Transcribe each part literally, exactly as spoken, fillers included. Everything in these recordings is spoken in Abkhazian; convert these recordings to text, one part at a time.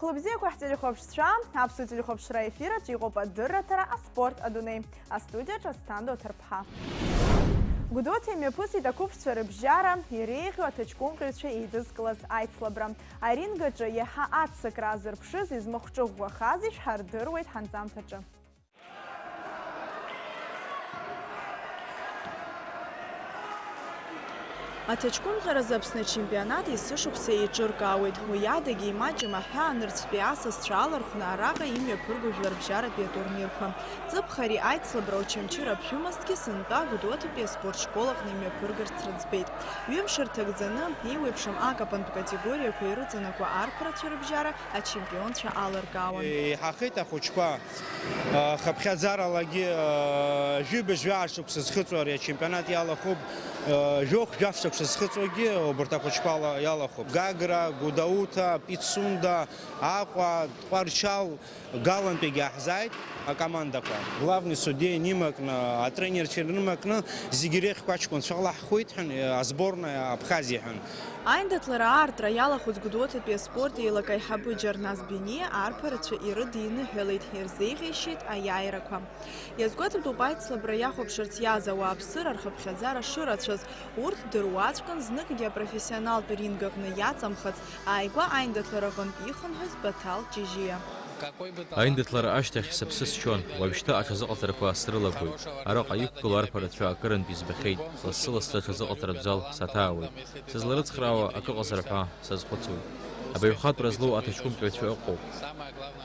Хәлыбзиақәа ҳтелехәаԥшцәа, аԥсуа телехәаԥшра ефир аҿы иҟоуп адырраҭара «Аспорт адунеи». Астудиаҿы Асҭанда Оҭарԥҳа. Гәдоуҭа имҩаԥысит ақәыԥшцәа рыбжьара иреиӷьу аҭаҷкәымҟьаҩцәа еидызкылаз аицлабра. Аринг аҿы иаҳа аццакра азырԥшыз, измахәҿы ӷәӷәахазеишь, ҳардыруеит ҳанҵамҭаҿы. Аҭаҷкәымҟьаразы Аԥсны ачемпионат есышықәса еиҿыркаауеит. Уи адагьы имаҷым аҳәаа нырцәтәи асасцәа алархәны араҟа имҩаԥырго жәларбжьаратәи атурнирқәа. Ҵыԥх ари аицлабра Очамчыра аԥшәымазҭгьы сынтәа Гәдоуҭатәи аспорт школ аҟны имҩаԥыргарц рыӡбеит. Ҩымш рҭагӡаны, еиуеиԥшым акапантә категориақәа ирыҵанакуа арԥарацәа рыбжьара ачемпионцәа алыркаауан. Еиҳахеит ахәыҷқәа. Хыԥхьаӡаралагьы, жәибжь-жәаа шықәса зхыҵуа ари ачемпионат иалахәуп, жәохә-жәаф шықәса зхыҵуагьы убарҭ ахәыҷқәа ала-, иалахәуп. Гагра, Гәдоуҭа, Пицунда, Аҟәа, Тҟәарчал, Галантәигьы ааҳзааит акомандақәа. Главный судья инымакны, атренерцәа ирымакны, зегьы реиӷьқәа аҷкәынцәа лаҳхәит ҳәа, асборная Абхазиа ҳәа. Аиндаҭлара аартра иалахәыз Гәдоуҭатәи аспорт еилак аиҳабы Џьарназ Бениа арԥарацәа ирыдиныҳәалеит, ирзеиӷьеишьеит аиааирақәа. Иазгәаҭатәуп, аицлабра иахәаԥшырц иааз ауааԥсыра рхыԥхьаӡара шырацәаз, урҭ дыруаӡәкын, зныкгьы апрофессионалтә ринг аҟны иаҵамхац, ааигәа аиндаҭлара аҟынтә ихынҳәыз Баҭал Ҷыжьиа. Аиндаҭлара ашьҭахь сыԥсы счон, уажәшьҭа аҽазыҟаҵарақәа срылагоит. Араҟа иқәгылоу арԥарацәа акырынтә избахьеит, лассы-лассы аҽазыҟаҵаратә зал саҭаауеит. Сызларыцхраауа акы ыҟазар ҳәа сазхәыцуеит. Абаҩхатәра злоу аҭаҷкәымҟьаҩцәа ыҟоуп.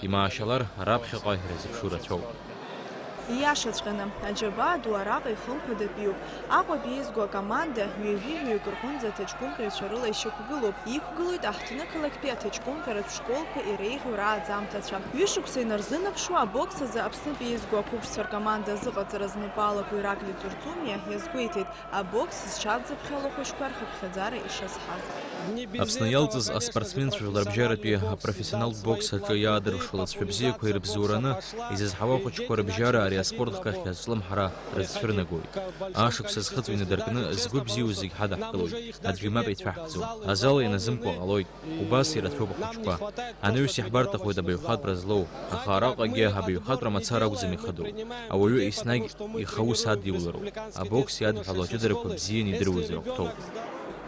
Имаашьалар, раԥхьаҟа ирзыԥшу рацәоуп. Ииашаҵәҟьаны, аџьабаа ду араҟа ихымԥадатәиуп. Аҟәатәи еизго акоманда ҩажәи жәаҩык рҟынӡа аҭаҷкәымҟьаҩцәа рыла ишьақәгылоуп. Иқәгылоит аҳҭнықалақьтәи аҭаҷкәымҟьаратә школқәа иреиӷьу рааӡамҭацәа. Ҩышықәса инарзынаԥшуа, абокс азы Аԥснытәи еизго ақәыԥшцәа ркоманда азыҟаҵара знапы алаку Ираклий Ҵурҵумиа иазгәеиҭеит, абокс зҽадзыԥхьало ахәыҷқәа рхыԥхьаӡара ишазҳаз. Аԥсны иалҵыз аспортсменцәа жәларбжьаратәи апрофессионалтә бокс аҿы иаадырԥшуа алҵшәа бзиақәа ирыбзоураны изызҳауа ахәыҷқәа рыбжьара ари аспорт хкахь азҿлымҳара рызцәырнагоит. Ашықәс зхыҵуа инадыркны згәы бзиоу зегь ҳадаҳкылоит, аӡәгьы мап еицәаҳкӡом. Азал ианазымкуа ҟалоит. Убас ирацәоуп ахәыҷқәа. Анаҩс иаҳбарҭахоит абаҩхатәра злоу, аха араҟагьы абаҩхатәра мацара акәӡам ихадоу. Ауаҩы еснагь ихы аус адиулароуп. Абокс иадҳәалоу аҷыдарақәа бзианы идыруазар ахәҭоуп.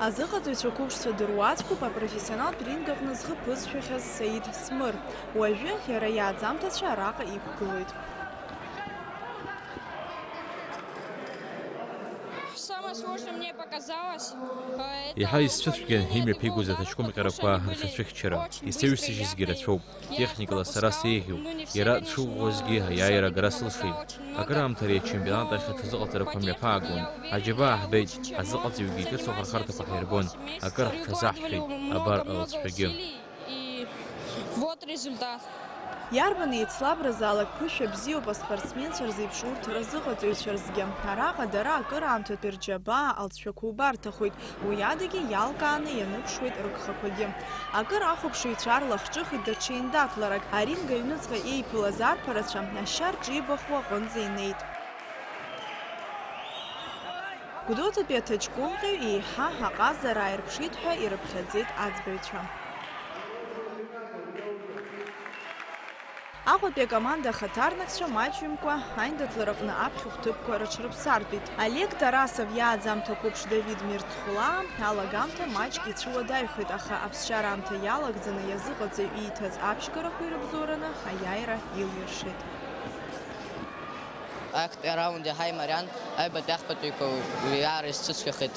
Азыҟаҵаҩцәа қәыԥшцәа дыруаӡәкуп апрофессионалтә ринг аҟны зхы ԥызшәахьаз Саид Смыр. Уажәы иара иааӡамҭацәа араҟа иқәгылоит. Самое сложное мне показалось, э, это Иаҳа исцәыцәгьан имҩаԥигоз аҭаҷкәымҟьарақәа рҽацәыхьчара. Исаҩсыжьызгьы рацәоуп. Техникала сара сеиӷьуп. Иара дшыӷәӷәазгьы аиааира агара сылшеит. Акыраамҭа ари ачемпионат ахь аҽазыҟаҵарақәа мҩаԥаагон. Аџьабаа ҳбеит, ҳазыҟаҵаҩгьы ҿыц ахырхарҭақәа ҳирбон. Акыр ҳҽазаҳшәеит, абар алҵшәагьы. И вот результат. Иарбан еицлабразаалак ԥышәа бзиоуп аспортсменцәа рзеиԥш урҭ разыҟаҵаҩцәа рзгьы. Араҟа дара акыраамҭатәи рџьабаа алҵшәақәа убарҭахоит. Уи адагьы иалкааны ианыԥшуеит рыгхақәагьы. Акыр ахәаԥшыҩцәа рлахҿыхит даҽа еиндаҭларак, аринг аҩныҵҟа еиԥылаз арԥарацәа ашьа рҿибахуа аҟынӡа инеит. Гәдоуҭатәи аҭаҷкәымҟьаҩ еиҳа аҟазара ааирԥшит ҳәа ирыԥхьаӡеит аӡбаҩцәа. Аҟәатәи акоманда ахаҭарнакцәа маҷҩымкәа аиндаҭлараҟны аԥхьахә ҭыԥқәа рыҽрыԥсартәит. Олег Тарасов иааӡамҭа қәыԥш Давид Мирцхәлаа алагамҭа маҷк ицәуадаҩхеит, аха аԥсшьара аамҭа иалагӡаны иазыҟаҵаҩ ииҭаз аԥшьгарақәа ирыбзоураны аиааира илиршеит. Актәи араунд иаҳа имариан, аҩбатәи ахԥатәиқәа уиаара исцәыцәгьахеит,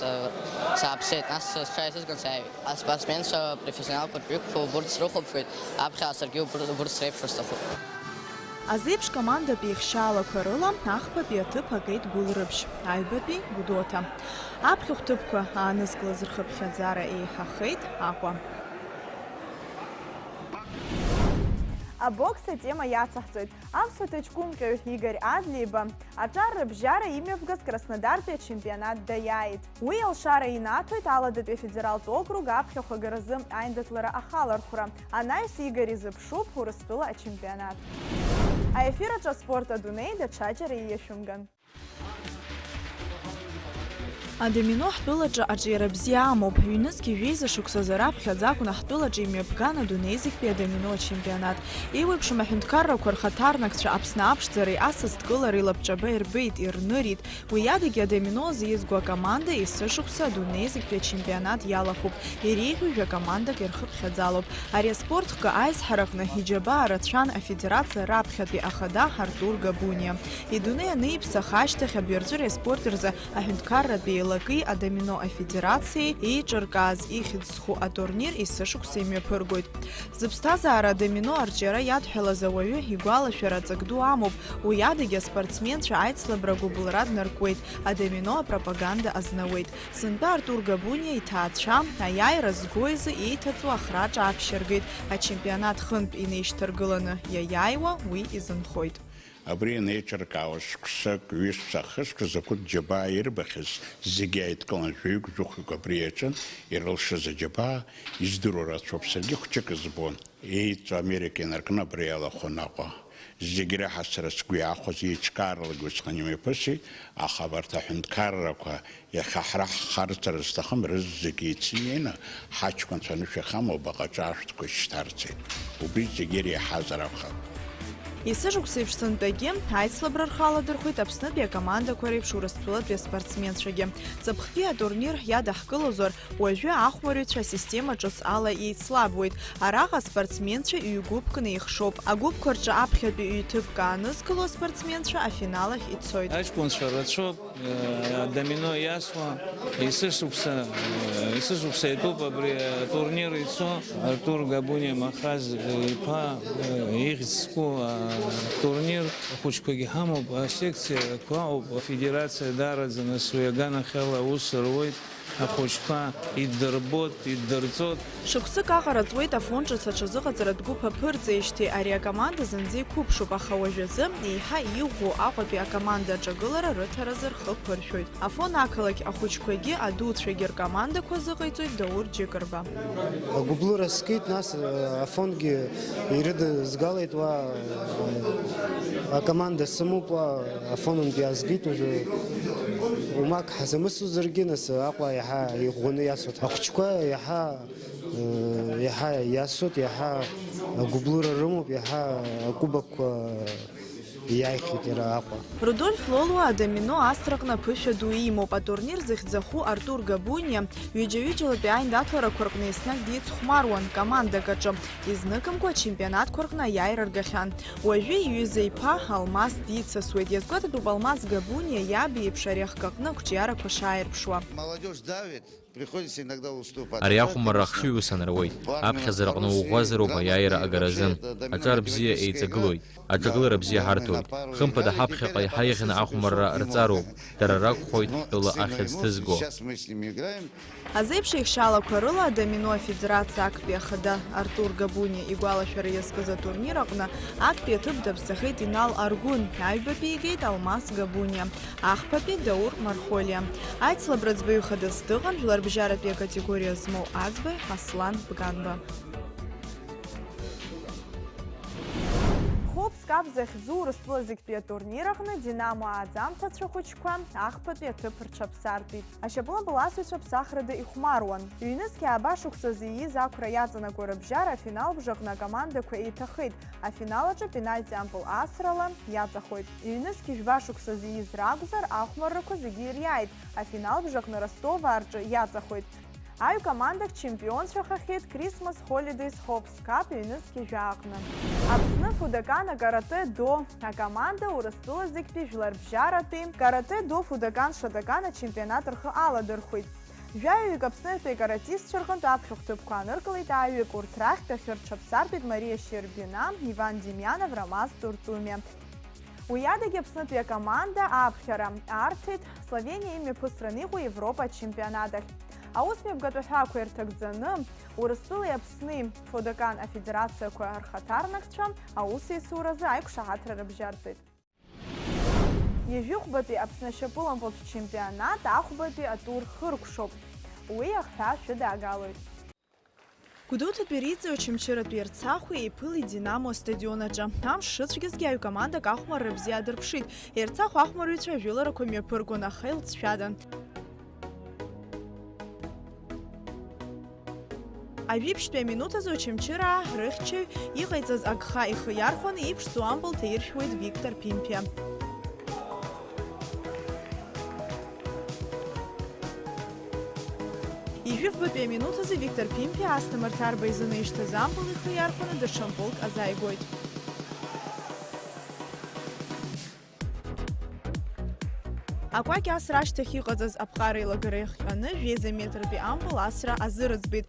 сааԥсеит, нас сҽааисызган сааиуеит. Аспортсменцәа профессионалқәа ҿҩықәԥо убырҭ срыхәаԥшуеит, аԥхьа саргьы убыр-, убырҭ среиԥшыр сҭахуп. Азеиԥш командатә еихшьаалақәа рыла ахԥатәи аҭыԥ агеит Гәылрыԥшь, аҩбатәи Гәдоуҭа. Аԥхьахә ҭыԥқәа аанызкылаз рхыԥхьаӡара еиҳахеит Аҟәа. Абокс атема иацаҳҵоит. Аԥсуа ҭаҷкәымҟьаҩ Игорь Адлеиба аҿар рыбжьара имҩаԥгаз Краснодартәи ачемпионат даиааит. Уи алшара инаҭоит Аладатәи афедералтә округ аԥхьахә агаразы аиндаҭлара ахалархәра. Анаҩс Игорь изыԥшуп Урыстәыла ачемпионат. Аефир аҿы аспорт адунеи даҽаџьара ииашәымган. Адомино ҳтәылаҿы аҿиара бзиа амоуп. Ҩнызқь жәеиза шықәсазы раԥхьаӡа акәны ҳтәылаҿы имҩаԥган адунеи зегьтәи адомино ачемпионат. Еиуеиԥшым аҳәынҭқаррақәа рхаҭарнакцәа Аԥсны аԥшӡареи асасдкылареи лабҿаба ирбеит, ирнырит. Уи адагьы адомино азы изго акоманда есышықәса адунеи зегьтәи ачемпионат иалахәуп, иреиӷьу жәа командак ирхыԥхьаӡалоуп. Ари аспорт хкы аизҳараҟны иџьабаа рацәан афедерациа раԥхьатәи ахада Артур Габуниа. Идунеи аниԥсах ашьҭахь абаҩрҵәыреи аспорти рзы аҳәынҭқарратә еилакеи адомино афедерациеи еиҿыркааз ихьӡ зху атурнир есышықәса имҩаԥыргоит. Зыԥсҭазаара адомино арҿиара иадҳәалаз ауаҩы игәалашәара ҵак ду амоуп, уи адагьы аспортсменцәа аицлабра агәыбылра днаркуеит, адомино апропаганда азнауеит. Сынтәа Артур Габуниа иҭаацәа аиааира згои изы еиҭаҵуа ахраҿа аԥшьаргеит, ачемпионат хынтә инеишьҭаргыланы иаиааиуа уи изынхоит. Абри анеиҿыркаауа шықәсык, ҩышықәса ахышықәса закәытә џьабаа ирбахьаз зегьы ааидкылан, жәаҩык-жәохәҩык абри иаҿын, ирылшаз аџьабаа издыруа рацәоуп, саргьы хәҷык збон. Еиҵо Америка инаркны абра иалахәын Аҟәа. Зегь реиҳа сара сгәы иаахәаз еиҿкааралак усҟан имҩаԥысит, аха абарҭ аҳәынҭқаррақәа иахьа ҳара ҳхарҵара зҭахым рызегьы еицынеины, ҳаҷкәынцәа анышә иахамоу абаҟа ҿаашәҭқәа ишьҭарҵеит. Убри зегьы иреиҳазар акәхап. Есышықәса еиԥш сынтәагьы аицлабра рхы аладырхәит Аԥснытәи акомандақәа реиԥш Урыстәылатәи аспортсменцәагьы. Ҵыԥхтәи атурнир иадаҳкылозар, уажәы ахәмарыҩцәа асистема ҿыц ала еицлабуеит. Араҟа аспортсменцәа ҩ-гәыԥкны еихшоуп. Агәыԥқәа рҿы аԥхьатәи ҩ-ҭыԥк аанызкыло аспортсменцәа афинал ахь ицоит. Аҷкәынцәа рацәоуп, э, адомино иасуа, есышықәса, э, есышықәса итәуп абри атурнир ицо. Артур Габуниа Махаз, э, иԥа, э, ихьӡ зху атурнир, ахәыҷқәагьы ҳамоуп, асекциақәа ауп, афедерациа даараӡа нас уи аганахьала аус руеит. Ахәыҷқәа иддырбоит, иддырҵоит. Шықәсык аҟара ҵуеит Афон ҿыц аҽазыҟаҵаратә гәыԥ аԥырҵеижьҭеи. Ари акоманда зынӡа иқәыԥшуп, аха уажәазы еиҳа иӷәӷәоу Аҟәатәи акоманда аҿагылара рыҭаразы рхы ԥыршәоит. Афон ақалақь ахәыҷқәагьы адуцәагьы ркомандақәа азыҟаиҵоит Даур Џьыкырба. Агәыблыра скит, нас, э, Афонгьы ирыдызгалеит уа, э, акоманда сымоуп уа, Афонынтә иаазгеит уажәы. Умак ҳзамысузаргьы, нас, Аҟәа иаҳа иӷәӷәаны иасуеит. Ахәыҷқәа иаҳа, э, иаҳа иасуеит, иаҳа агәыблыра рымоуп, иаҳа акубокқәа иааихьеит иара Аҟәа. Рудольф Лолуа адомино асраҟны аԥышәа ду имоуп. Атурнир зыхьӡаху Артур Габуниа ҩыџьа-ҩыџьалатәи аиндаҭларақәа рҟны еснагь дицхәмаруан командак аҿы. Изныкымкәа ачемпионатқәа рҟны аиааира ргахьан. Уажәы иҩыза иԥа Алмас дицасуеит. Иазгәаҭатәуп Алмас Габуниа иаб иеиԥш ари ахкы аҟны ақәҿиарақәа шааирԥшуа. Молодёжь давит, приходится иногда уступать. Ари ахәмарра ахшыҩ ус анаруеит. Аԥхьаӡараҟны уӷәӷәазароуп аиааира агаразы. Аҿар бзиа еиҵагылоит. Аҿагылара бзиа ҳарҭоит. Хымԥада ҳаԥхьаҟа иҳаиӷьны ахәмарра рҵароуп. Дара ракәхоит ҳтәыла ахьӡ ҭызго. Азеиԥш еихшьаалақәа рыла адомино афедерациа актәи ахада Артур Габуниа игәалашәара иазкыз атурнир аҟны актәи аҭыԥ даԥсахеит Инал Аргәын, аҩбатәи игеит Алмас Габуниа, ахԥатәи Даур Мархолиа. Аицлабра ӡбаҩ хадас дыҟан жәларбжьаратәи акатегориа змоу аӡбаҩ Аслан Бганба. Хәыԥ скап захьӡу Урыстәыла зегьтәи атурнир аҟны Динамо ааӡамҭацәа хәыҷқәа ахԥатәи аҭыԥ рҽаԥсартәит. Ашьапылампыласыҩцәа ԥсахрада ихәмаруан. Ҩнызқь ааба шықәсазы ииз ақәра иаҵанакуа рыбжьара афинал бжаҟны акомандақәа еиҭахеит. Афинал аҿы пенальти ампыл асрала иаҵахоит. Ҩнызқь жәба шықәсазы ииз ракәзар, ахәмаррақәа зегьы ириааит. Афинал бжаҟны Ростоваа рҿы иаҵахоит. Аҩ командак чемпионцәахахьеит Christmas Holidays Hops Cup ҩнызқь жәа аҟны. Аԥсны Фудокан акарате до акоманда Урыстәыла зегьтәи жәларбжьаратәи карате до Фудокан Шотокан ачемпионат рхы аладырхәит. Жәаҩаҩык Аԥснытәи акаратистцәа рҟынтә аԥхьахә ҭыԥқәа ааныркылеит ааҩык, урҭ рахьтә ахьы рҽаԥсартәит Мариа Щербина, Иван Демьянов, Рамаз Турцумиа. Уи адагьы Аԥснытәи акоманда аԥхьара арҭеит Словениа имҩаԥысран иҟоу Европа ачемпионат ахь. Аусмҩаԥгатә аҳәаақәа ирҭагӡаны, Урыстәылеи Аԥсни Фодокан афедерациақәа рхаҭарнакцәа аусеицуразы аиқәшаҳаҭра рыбжьарҵеит. Ҩажәихәбатәи Аԥсны ашьапылампылтә чемпионат ахәбатәи атур хыркәшоуп. Уи ахҳәаа шәыдаагалоит. Гәдоуҭатәи Риҵи Очамчыратәи Ерцахәи еиԥылеит Динамо астадион аҿы. Амш шыцәгьазгьы аҩ командак ахәмарра бзиа адырԥшит. Ерцахә ахәмарҩцәа ажәыларақәа мҩаԥыргон, аха илҵшәадан. Ажәибжьтәи аминуҭ азы Очамчыраа рыхьчаҩ иҟаиҵаз агха ихы иархәаны иԥшӡоу ампыл ҭаиршәуеит Виктор Ԥимԥиа. Ижәифбатәи аминуҭ азы Виктор Ԥимԥиа Асҭамыр Ҭарба изынаишьҭыз ампыл ихы иархәаны даҽа мпылк азааигоит. Акәакь асра ашьҭахь иҟаҵаз аԥҟара еилагара иахҟьаны, жәеиза метртәи ампыл асра азырыӡбеит.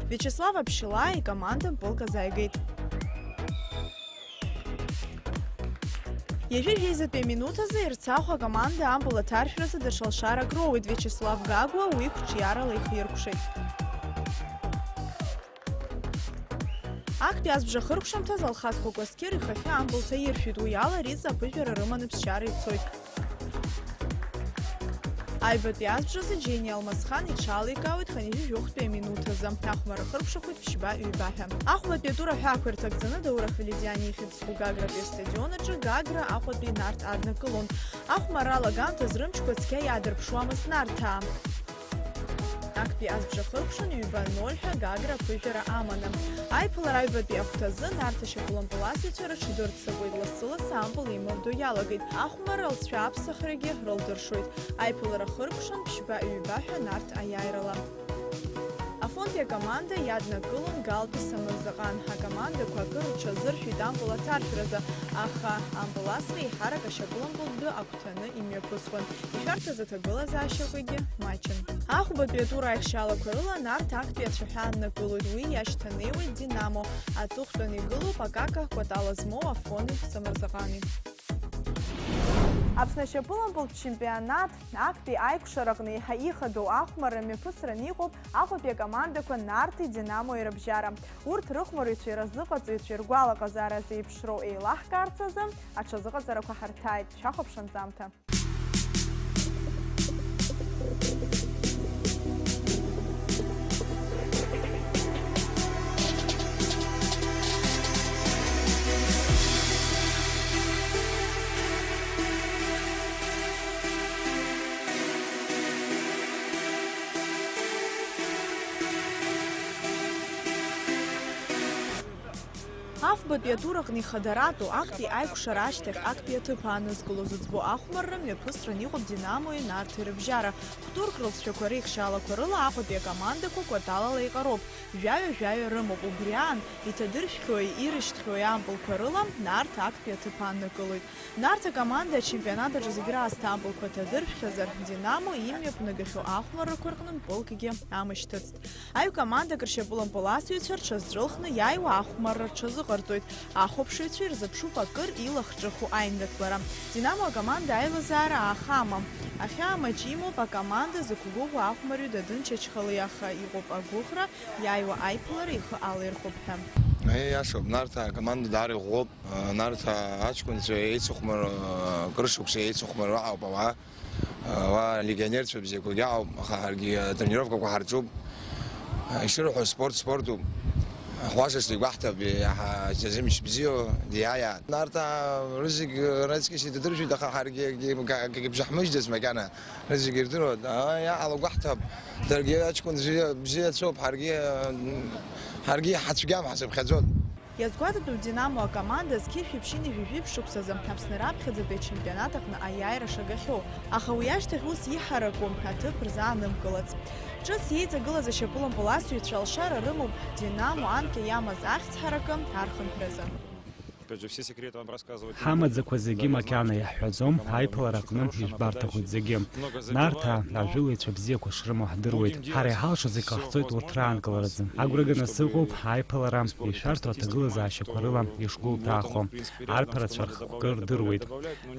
Виачеслав Аԥшьылаа икоманда мпылк азааигеит. Ҩажәи жәеизатәи аминуҭ азы Ерцахә акоманда ампыл аҭаршәразы даҽа лшарак роуеит, Виачеслав Гагәа уи қәҿиарала ихиркәшеит. Актәи азбжа хыркәшамҭаз Алхас Кәакәасқьыр ихахьы ампыл ҭаиршәит, уи ала Риҵа аԥыжәара рыманы ԥсшьара ицоит. Аҩбатәи азбжазы Џьениа Алмасхан иҽаликаауеит хынҩажәи жәохәтәи аминуҭ азы. Ахәмарра хыркәшахоит ԥшьба-ҩба ҳәа. Ахәбатәи атур аҳәаақәа ирҭагӡаны Даур Ахвеледиани ихьӡ зху Гагратәи астадион аҿы Гагра Аҟәатәи Нарҭ аднакылон. Ахәмарра алагамҭаз рымчқәа цқьа иаадырԥшуамызт Нарҭаа. Актәи азбжа хыркәшан ҩба ноль ҳәа Гагра аԥыжәара аманы. Аиԥылара аҩбатәи ахәҭазы Нарҭ ашьапылампыласыҩцәа рыҽдырццакуеит, лассы-лассы ампыл имардо иалагеит. Ахәмарра алҵшәа аԥсахрагьы рылдыршоит. Аиԥылара хыркәшан ԥшьба-ҩба ҳәа Нарҭ аиааирала. Афонтәи акоманда иаднакылон Галтәи Самырзаҟан. Акомандақәа акыр рҽазыршәеит ампыл аҭаршәразы, аха ампыл асра еиҳарак ашьапылампылтәы агәҭаны имҩаԥысуан. Ишәарҭаз аҭагылазаашьақәагьы маҷын. Ахәбатәи атур аихшьаалақәа рыла Нарҭ актәи ацәаҳәа ааннакылоит, уи иашьҭанеиуеит Динамо. Аҵыхәтәан игылоуп акака кәатала змоу Афони Самырзаҟани. Аԥсны ашьапылампылтә чемпионат актәи аиқәшараҟны еиҳа ихадоу ахәмарра мҩаԥысран иҟоуп Аҟәатәи акомандақәа Нарҭи Динамо ирыбжьара. Урҭ рыхәмарҩцәеи разыҟаҵаҩцәеи ргәалаҟазаара зеиԥшроу еилаҳкаарц азы аҽазыҟаҵарақәа ҳарҭааит. Шәахәаԥш анҵамҭа. Афбатәи атур аҟны ихадаратәу актәи аиқәшара ашьҭахь актәи аҭыԥ аанызкыло зыӡбо ахәмарра мҩаԥысран иҟоуп Динамо-и Нарҭи рыбжьара. Хә-турк рылҵшәақәа реихшьаалақәа рыла Аҟәатәи акомандақәа кәаталала еиҟароуп, жәаҩа-жәаҩа рымоуп. Убри аан, иҭадыршәхьоуи ирышьҭхьоуи ампылқәа рыла Нарҭ актәи аҭыԥ ааннакылоит. Нарҭ акоманда ачемпионат аҿы зегь раасҭа ампылқәа ҭадыршәхьазар, Динамо имҩаԥнагахьоу ахәмаррақәа рҟны мпылкгьы амышьҭыцт. Аҩ командак ршьапылампыласыҩцәа рҽазҵәылхны иааиуа ахәмарра рҽазыҟарҵоит. Ахәаԥшыҩцәа ирзыԥшуп акыр илахҿыху аиндаҭлара. Динамо акоманда аилазаара аахама. Ахьаа маҷ имоуп акоманда зықәгәыӷуа ахәмарҩы Дадын Чачхалиа, аха иҟоуп агәыӷра, иааиуа аиԥылара ихы алаирхәып ҳәа. Еи, иашоуп, Нарҭаа акоманда даара иӷәӷәоуп. Нарҭаа аҷкәынцәа еицыхәмар, кыр шықәса еицыхәмаруа ауп ауаа. Уа легионерцәа бзиақәагьы ауп, аха ҳаргьы атренировкақәа ҳарҿуп. Ишырҳәо, спорт спортуп. Хәашас игәаҳҭап, иаҳа џьазымшь бзиоу диааиа. Нарҭаа рызегь раҵкьыс идырдыршәеит, аха ҳаргьы акгьы, акгьы бжаҳмыжьӡац макьана, рызегь ирдыруеит. Иаҳа лагәаҳҭап, даргьы аҷкәын бзиа, бзиацәоуп, ҳаргьы, ҳаргьы иҳацәгьам, ҳацыԥхьаӡон. Иазгәаҭатәуп Динамо акоманда зқьи жәшәи ԥшьынҩажәи жәиԥшь шықәсазы Аԥсны раԥхьаӡатәи ачемпионат аҟны аиааира шагахьоу, аха уи ашьҭахь ус иҳараку аҭыԥ рзаанымкылац. Ҿыц иеиҵагылаз ашьапылампыласыҩцәа алшара рымоуп Динамо анкьа иамаз ахьӡ ҳаракы архынҳәразы. Опять же, все секреты вам рассказывать не буду. Ҳамаӡақәа зегьы макьана иаҳҳәаӡом, аиԥылара аҟны ижәбарҭахоит зегьы. Нарҭаа ажәылаҩцәа бзиақәа шрымоу ҳдыруеит. Ҳара иҳалшо зегь ҟаҳҵоит урҭ раанкыларазы. Агәра ганы сыҟоуп, аиԥылара ишәарҭоу аҭагылазаашьақәа рыла ишгәылҭаахо. Арԥарацәа рхықәкы рдыруеит.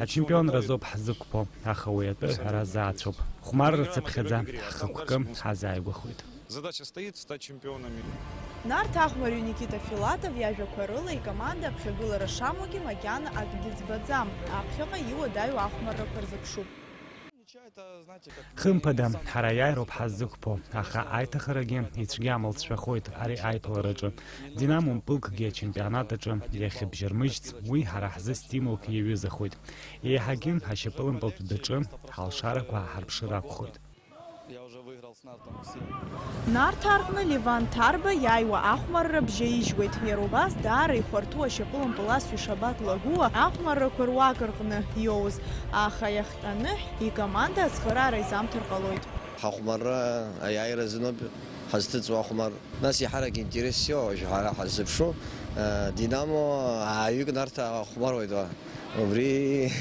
Ачемпионра азоуп ҳзықәԥо, аха уи атәы ҳәара заацәоуп. Хәмарра цыԥхьаӡа ҳхықәкы ҳазааигәахоит. Задача стоит стать чемпионами. Нарҭ ахәмарҩы Никита Филатов иажәақәа рыла, икоманда аԥхьагылара шамоугьы макьана акгьы ӡбаӡам, аԥхьаҟа иуадаҩу ахәмаррақәа рзыԥшуп. Хымԥада, ҳара аиааироуп ҳаззықәԥо, аха аиҭахарагьы ицәгьа амалцәахоит ари аиԥылараҿы. Динамо мпылкгьы ачемпионат аҿы иахьыбжьармыжьц, уи ҳара ҳзы стимулк иаҩызахоит. Еиҳагьы ашьапылампылтә дәаҿы ҳалшарақәа ааҳарԥшыр акәхоит. Я уже выиграл с Нартом все. Нарҭаа рҟны Леван Ҭарба иааиуа ахәмарра бжьаижьуеит. Иара убас даара ихәарҭоу ашьапылампыл асҩы Шабаҭ Лагәыуа ахәмаррақәа руак рҟны иоуз, аха иахҟьаны икоманда ацхыраара изамҭар ҟалоит. Ҳахәмарра аиааира азыноуп ҳазҭыҵуа ахәмар. Нас иаҳарак интерес иоуа, ҳара ҳаззыԥшу, э, Динамо ааҩык Нарҭаа ахәмаруеит уа. Убри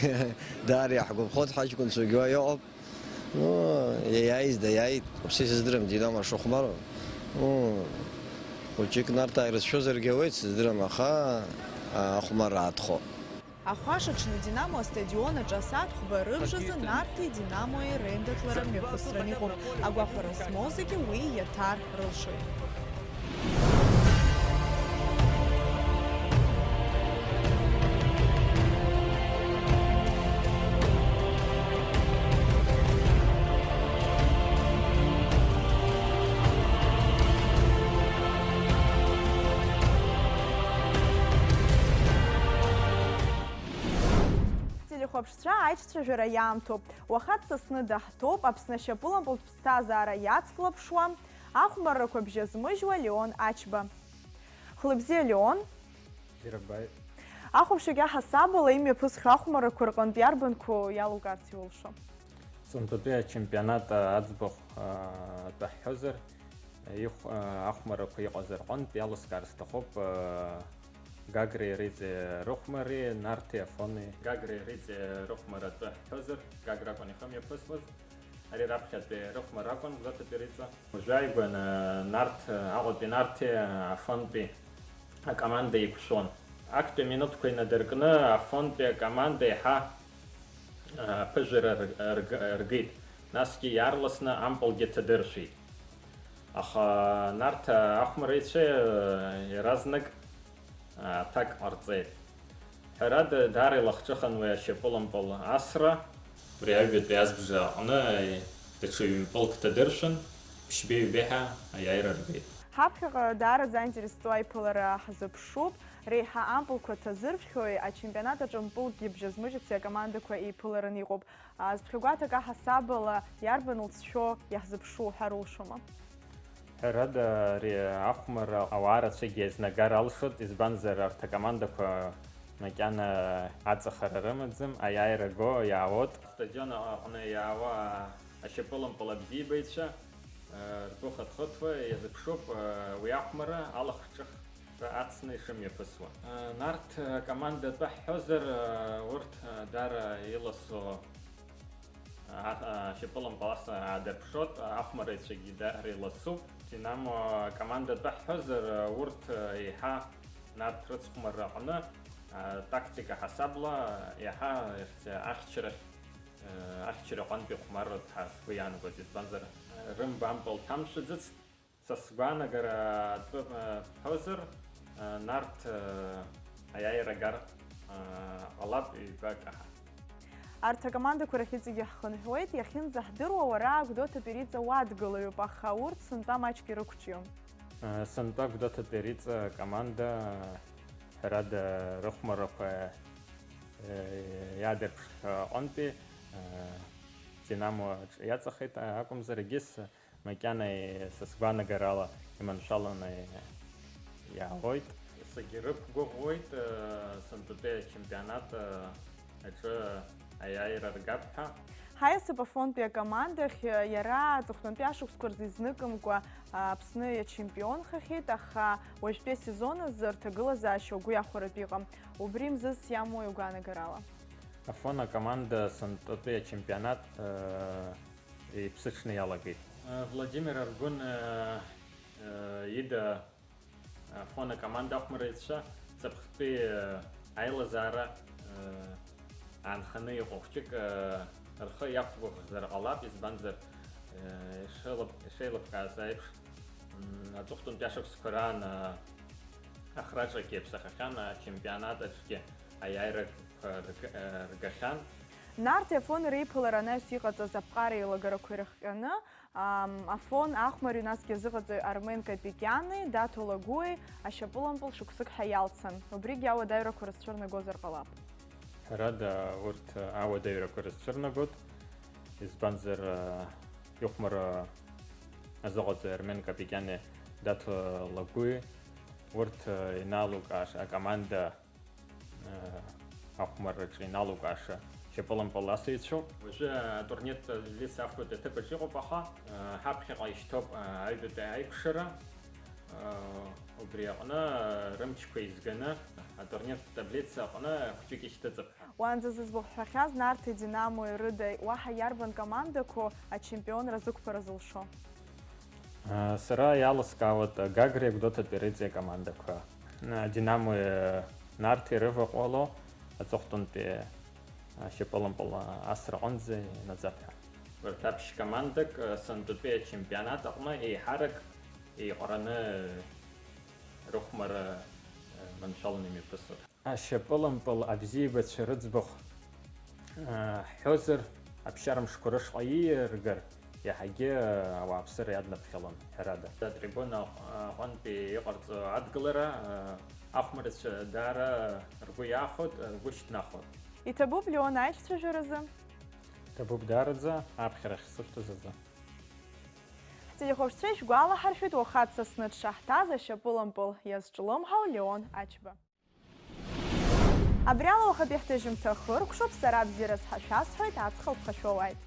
даара иаҳгәаԥхоит, ҳаҷкәынцәагьы уа иҟоуп. Ну, иаиааиз даиааит, уаԥсы исыздырам, Динамо шыхәмару. Ну, хәыҷык Нарҭаа ирызшәозаргьы ауеит, сыздырам, аха, а, ахәмарра аатхо. Ахәашаҽны Динамо астадион аҿы асааҭ хәба рыбжазы Нарҭи Динамои реиндаҭлара мҩаԥысран иҟоуп. Агәахәара змоу зегьы уи иаҭар рылшоит. Телехәаԥшцәа, аиҿцәажәара иаамҭоуп. Уаха дсасны даҳҭоуп Аԥсны ашьапылампылтә ԥсҭазаара иацклаԥшуа, ахәмаррақәа бжьазмыжьуа Леон Ачба. Хәлыбзиа, Леон. Ирбааит. Ахәаԥшҩы ҳасабала имҩаԥысхьоу ахәмаррақәа рҟынтә иарбанқәоу иалукаарц иулшо? Сынтәатәи ачемпионат аӡбахә, а, атәы ҳҳәозар, ихә-, а, ахәмаррақәа иҟаз рҟынтә иалыскаар сҭахуп, а, Гагреи Риҵеи рыхәмари Нарҭи Афони. Гагреи Риҵеи рыхәмара атәы ҳҳәозар, Гагра акәын ихы мҩаԥысуаз. Ари раԥхьатәи рыхәмара акәын Гәдоуҭатәи Риҵа. Уажәааигәа на-, Нарҭ, Аҟәатәи Нарҭи Афонтәи акоманда еиқәшәон. Актәи аминуҭқәа инадыркны Афонтәи акоманда еиҳа, а, аԥыжәара р-, рг-, ргеит, насгьы иаарласны ампылгьы ҭадыршәит. Аха Нарҭ ахәмарыҩцәа, а, иаразнак аҭак ҟарҵеит. Ҳәарада, даара илахҿыхын уи ашьапылампыл асра. Убри аҩбатәи азбжа аҟны даҽа ҩымпылк ҭадыршәын, ԥшьбеи-ҩбеи ҳәа аиааира ргеит. Ҳаԥхьаҟа даараӡа аинтересту аиԥылара ҳзыԥшуп. Реиҳа ампылқәа ҭазыршәхьоу ачемпионат аҿы мпылкгьы бжьазмыжьыци акомандақәа еиԥыларан иҟоуп. Азԥхьагәаҭак аҳасабала иарбан лҵшәо иаҳзыԥшу уҳәар улшома? Ҳәарада, ари ахәмарра ауаа рацәагьы еизнагар алшоит, избанзар, арҭ акомандақәа макьана аҵахара рымаӡам, аиааира го иаауеит. Астадион аҟны иаауа ашьапылампыл абзиабаҩцәа, э, ргәы хыҭхыҭуа иазыԥшуп, э, уи ахәмарра алахҿыхра ацны ишымҩаԥысуа. Э, Нарҭ акоманда атәы ҳҳәозар, э, урҭ, э, даара иласу А, а, шьапылампыл ас аадырԥшуеит, ахәмарыҩцәагьы даара иласуп. Динамо акоманда атәы ҳҳәозар, урҭ еиҳа Нарҭ рыцхәмарра аҟны, а, тактика ҳасабла иаҳа ихьӡ-, ахьчарахь, а, ахьчара аҟынтә ихәмарроуп ҳәа сгәы иаанагоит, избанзар, рымба ампыл ҭамшәаӡацт. Са сгәаанагара атәы, э, бҳәозар, э, Нарҭ, э, аиааира агар, э, ҟалап ҩбак аҳа. Арҭ акомандақәа рахь иҵегьы ҳхынҳәуеит, иахьынӡаҳдыруа уара Гәдоуҭатәи Риҵа уадгылаҩуп, аха урҭ сынтәа маҷк ирықәҿион. Э, сынтәа Гәдоуҭатәи Риҵа акоманда, ҳәарада, рыхәмаррақәа, э, иаадырԥшхьоу аҟынтәи, э, Динамо аҿы иаҵахеит, акәымзар, егьыс Макьана, са сгәаанагарала, иманшәаланы иаауеит. Сагьрықәгәыӷуеит, сынтәатәи ачемпионат аҿы аиааира ргап ҳәа. Ҳаиасып Афонтәи акомандахь, иара аҵыхәтәантәи ашықәсқәа рзы изныкымкәа Аԥсны иачемпионхахьеит, аха уажәтәи асезон азы рҭагылазаашьа угәы иахәаратәы иҟам. Убри мзызс иамои угәаанагарала? Афон акоманда сынтәатәи ачемпионат, э, иԥсыҽны иалагеит. Владимир Аргәын, э, э, ида Афон акоманда ахәмарыҩцәа ҵыԥхтәи, э, аилазаара, э, аанханы иҟоу хәҷык, э, рхы иақәгәыӷзар ҟалап, избанзар, э, ишеилыб-, ишеилыбкааз аиԥш, м, аҵыхәтәантәи ашықәсқәа раан, э, ахраҿагьы иаԥсахахьан, ачемпионат аҿгьы аиааирақәа рг-, э, ргахьан. Нарҭи Афони реиԥылара анаҩс иҟаҵаз аԥҟара еилагарақәа ирыхҟьаны, Ам, Афон ахәмарҩы насгьы азыҟаҵаҩ Армен Капикиани, Даҭо Лагәуи ашьапылампыл шықәсык ҳәа иалцан. Убригьы ауадаҩрақәа рызцәырнагозар ҟалап. Ҳәарада, урҭ ауадаҩрақәа рызцәырнагоит, избанзар, а, ихәмарра азыҟаҵаҩ Армен Капикиани, Даҭо Лагәуи, урҭ, а, иналукааш-, акоманда ахәмарраҿы иналукааша шьапылампыл асыҩцәоуп. Уажәы атурниртә таблица афбатәи аҭыԥаҿ иҟоуп, аха ҳаԥхьаҟа ишьҭоуп аҩбатәи аикәшара. Убри аҟны рымчқәа еизганы атурниртә таблица аҟны хәҷык ишьҭыҵып ҳәа. Уаанӡа зыӡбахә ҳҳәахьаз Нарҭи Динамои рыда уаҳа иарбан командақәоу ачемпионра зықәԥара зылшо? Сара иалыскаауеит Гагреи Гәдоуҭатәи Реҵеи акомандақәа. Динамои Нарҭи рываҟәало аҵыхәтәантәи ашьапылампыл асраҟынӡа инаӡап ҳәа. Урҭ аԥшь командак сынтәатәи ачемпионат аҟны еиҳарак еиҟараны рыхәмара маншәаланы имҩаԥысуеит. Ашьапылампыл абзиабацәа рыӡбахә, аа, ҳҳәозар, аԥсшьара мшқәа рышҟа ииаргар, иаҳагьы, аа, ауааԥсыра иаднаԥхьалон, ҳәарада. Атрибуна аҟ-, аҟынтәи иҟарҵо адгылара, аа, ахәмарцәа даара ргәы иаахәоит, ргәы шьҭнахуеит. Иҭабуп Леон аиҿцәажәаразы. Иҭабуп даараӡа, аԥхьарахь сышәҭаз азы. Ҳтелехәаԥшцәа ишәгәалаҳаршәеит, уаха дсасны дшаҳҭаз ашьапылампыл иазҿлымҳау Леон Ачба. Абри ала уахатәи ҳҭыжьымҭа хыркәшоуп, сара бзиараз ҳәа шәасҳәоит, аҵх алԥха шәоуааит.